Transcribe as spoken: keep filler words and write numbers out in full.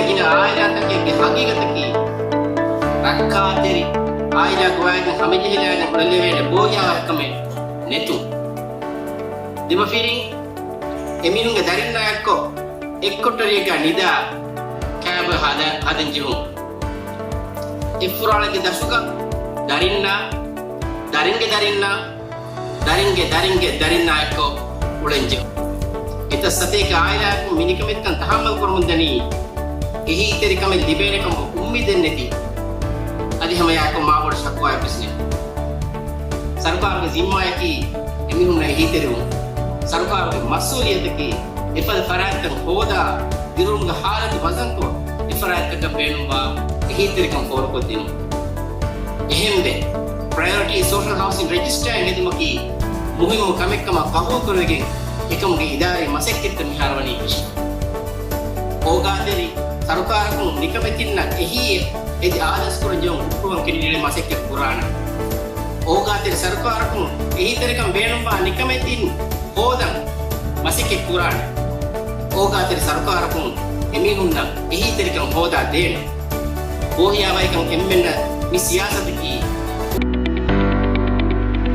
ގިނަ އާއިލާތަކެއްގެ ހަގީގަތަކީ، ރައްކާތެރި އާއިލާ ގޮވައިގެން ހަމަޖެހިލާގެން އުޅެލެވޭނެ ބޯހިޔާވަހިކަމެއް ނެތުން. ދިމަފިރިން އެމީހުންގެ ދަރިންނާ އެއްކޮށް، އެއްކޮޓަރިއެއްގަ ނިދާ ކާބަ ހަދަ-، ހަދަން ޖެހުން. އެއްފުރާޅެއްގެ ދަށުގަ ދަރިންނާ، ދަރިންގެ ދަރިންނާ، ދަރިންގެ ދަރިންގެ ދަރިންނާ އެއްކޮށް އުޅެން ޖެހުން. އެތައް ސަތޭކަ އާއިލާއަކުން މި ނިކަމެތިކަން ތަހައްމަލް ކުރަމުން ދަނީ، އެހީތެރިކަމެއް ލިބޭނެ ކަމަށް އުއްމީދެއް ނެތި. އަދި ހަމައެއާއެކު މާބޮޑު ޝަކުވާއެއް ވެސް ނެތް. ސަރުކާރުގެ ޒިންމާއަކީ އެމީހުންނަށް އެހީތެރިވުން. ސަރުކާރުގެ މަސްއޫލިއްޔަތަކީ އެފަދަ ފަރާތްތައް ހޯދާ، ދިރިއުޅުމުގެ ހާލަތު ވަޒަންކޮށް، އެފަރާތްތަކަށް ބޭނުންވާ އެހީތެރިކަން ފޯރުކޮށްދިނުން. އެހެންވެ، ޕްރަޔޮރިޓީ ސޯޝަލް ހައުސިން ރެޖިސްޓާއިން ހެދުމަކީ މުހިންމު ކަމެއްކަމަށް ޤަބޫލުކުރެވިގެން، އެކަމުގެ އިދާރީ މަސައްކަތްތައް މިހާރު ވަނީ ފެށިފަ. އޯގާތެރި ސަރުކާރަކުން ނިކަމެތިންނަށް އެހީއެއް އެދި އާދަސްކުރަން ޖެހުން ހުއްޓުވަން ކެނޑިޑޭޓް މަސައްކަތް ކުރާނެ. އޯގާތެރި ސަރުކާރަކުން އެހީތެރިކަން ބޭނުންވާ ނިކަމެތިން ހޯދަން މަސައްކަތް ކުރާނެ. އޯގާތެރި ސަރުކާރަކުން އެމީހުންނަށް އެހީތެރިކަން ހޯދާ ދޭނެ. ބޯހިޔާވަހިކަން އެންމެންނަށް މި ސިޔާސަތަކީ